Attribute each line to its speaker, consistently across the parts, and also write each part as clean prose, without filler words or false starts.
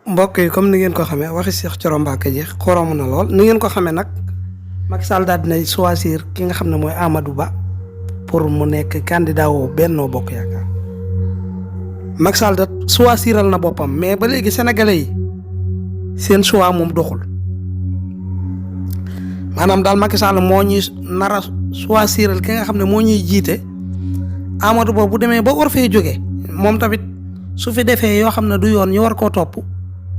Speaker 1: mbokk yi comme ni ngeen ko xamee waxi Cheikh Thioro Mbacké ji xorom na lool ni ngeen ko xamee nag Macky Sall daal dina choisir ki nga xam ne mooy Amadou Ba pour mu nekk candidat wu Benno Bokk Yaakaar Macky Sall da choisiral na boppam mais ba léegi sénégalais yi seen choix moom doxul maanaam daal Macky Sall moo ñuy nar a choisiral ki nga xam ne moo ñuy jiite Amadou Ba bu demee ba war fee jóge moom tamit su fi defee yoo xam ne du yoon ñu war koo topp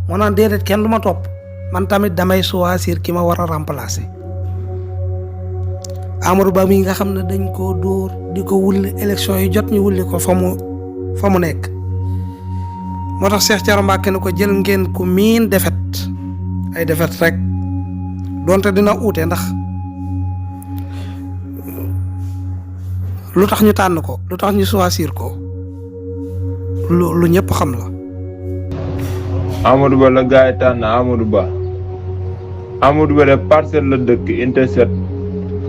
Speaker 1: moo naan déedéet kenn du ma topp man tamit damay choisir ki ma war a remplacer Amadou Ba mi nga xam ne dañ koo dóor di ko wulli élection yi jot ñu wulli ko fa mu nekk moo tax Cheikh Thioro Mbacké ne ko jël ngeen ku miin defet ay defet rek donte dina uute ndax lu tax ñu tànn ko lu tax ñu choisir ko lu ñëpp xam la.
Speaker 2: Amadou Ba la gars yi tànn Amadou Ba de Parcelles la dëkk unité 7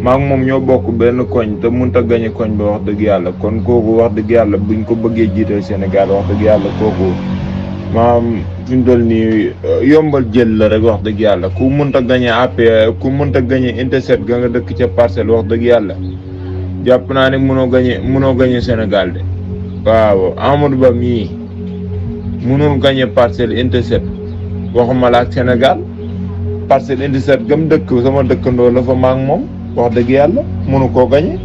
Speaker 2: maa ngi moom ñoo bokk benn koñ te mënut a gañe koñ ba wax dëgg yàlla kon kooku wax dëgg yàlla buñ ko bëggee jiital Sénégal wax dëgg yàlla kooku maam fi mu toll nii yombal jël la rek wax dëgg yàlla ku mënut a gañe APR ku mënut a gañe unité 7 ga nga dëkk ca Parcelles wax dëgg yàlla jàpp naa ne mënoo gañe Sénégal de waaw Amadou Ba mii mënul gañe Parcelles unité 7 waxuma la ak Sénégal Parcelles unité 7 gam dëkk sama dëkkandoo la fa maa ngi moom wax dëgg yàlla mënu koo gañe